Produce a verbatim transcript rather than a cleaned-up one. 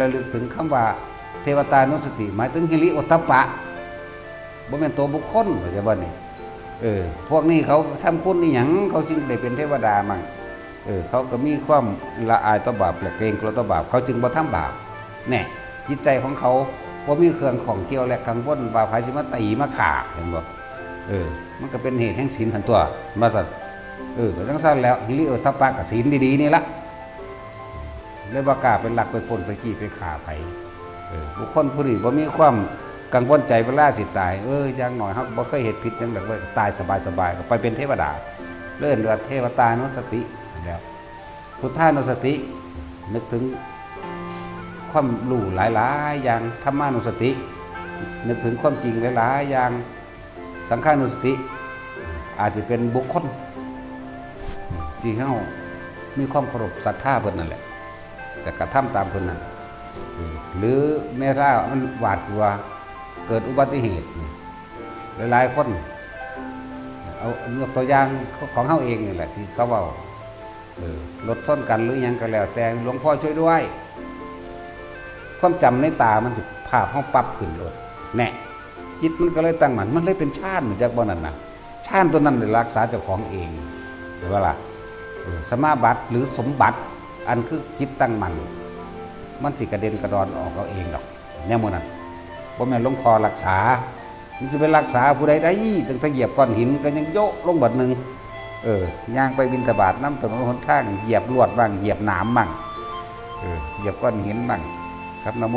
ระลึกถึงคำว่าเทวตานุสติ หมายถึงฮิริโอตตัปปะ บ่แม่นตัวบุคคล เข้าใจบ่นี่? เออ พวกนี้เขาทำคุณอีหยัง เขาจึงได้เป็นเทวดามั่ง? เออ เขาก็มีความละอายต่อบาปและเกรงกลัวต่อบาป เขาจึงบ่ทำบาป แน่ จิตใจของเขาบ่มีเครื่องข้องเกี่ยวและกังวลว่าไผสิมาตีมาฆ่า เห็นบ่? เออ มันก็เป็นเหตุแห่งศีลหั่นตัว ว่าซั่น เออ ก็จั่งซั่นแล้ว ฮิริโอตตัปปะก็ศีลดีๆนี่ละ เลยบ่กล้าไปลักไปปล้นไปจี้ไปฆ่าไผ เออ บุคคลผู้นี้บ่มีความกังวลใจเวลาสิตาย เออ อย่างน้อยเฮาก็บ่เคยเฮ็ดผิดหยังดอกเว้ย ตายสบายๆ ก็ไปเป็นเทวดา เลยเอิ้นว่าเทวตานุสติแล้ว พุทธานุสติ นึกถึงความรู้หลายๆอย่าง ธรรมานุสติ นึกถึงความจริงหลายๆอย่าง สังฆานุสติ อาจจะเป็นบุคคล ที่เฮามีความเคารพศรัทธาเพิ่นนั่นแหละ แต่กระทำตามเพิ่นนั่น หรือแม้ถ้ามันหวาดกลัว เกิดอุบัติเหตุนี่ หลายๆคน เอายกตัวอย่างของเฮาเองนี่แหละ ที่เขาเว้า เออ รถชนกันหรือหยังก็แล้วแต่ หลวงพ่อช่วยด้วย ความจำในตามันสิภาพเฮาปั๊บขึ้นโลด แน่ จิตมันก็เลยตั้งมั่น มันเลยเป็นฌาน จักบ่นั่นน่ะ ฌานตัวนั้นได้รักษาเจ้าของเอง เห็นบ่ล่ะ? เออ สมาบัติหรือสมบัติ อันคือจิตตั้งมั่น มันสิกระเด็นกระดอนออกเอาเองดอก แนวหมู่นั้น บ่แม่นหลวงพ่อรักษา มันสิไปรักษาผู้ใดได้ ตั้งแต่เหยียบก้อนหินก็ยังโยะลงบัดหนึ่ง เออ ย่างไปบิณฑบาตนำถนนหนทาง เหยียบลวดบ้าง เหยียบหนามบ้าง เออ เหยียบก้อนหินบ้าง ครับ นะโม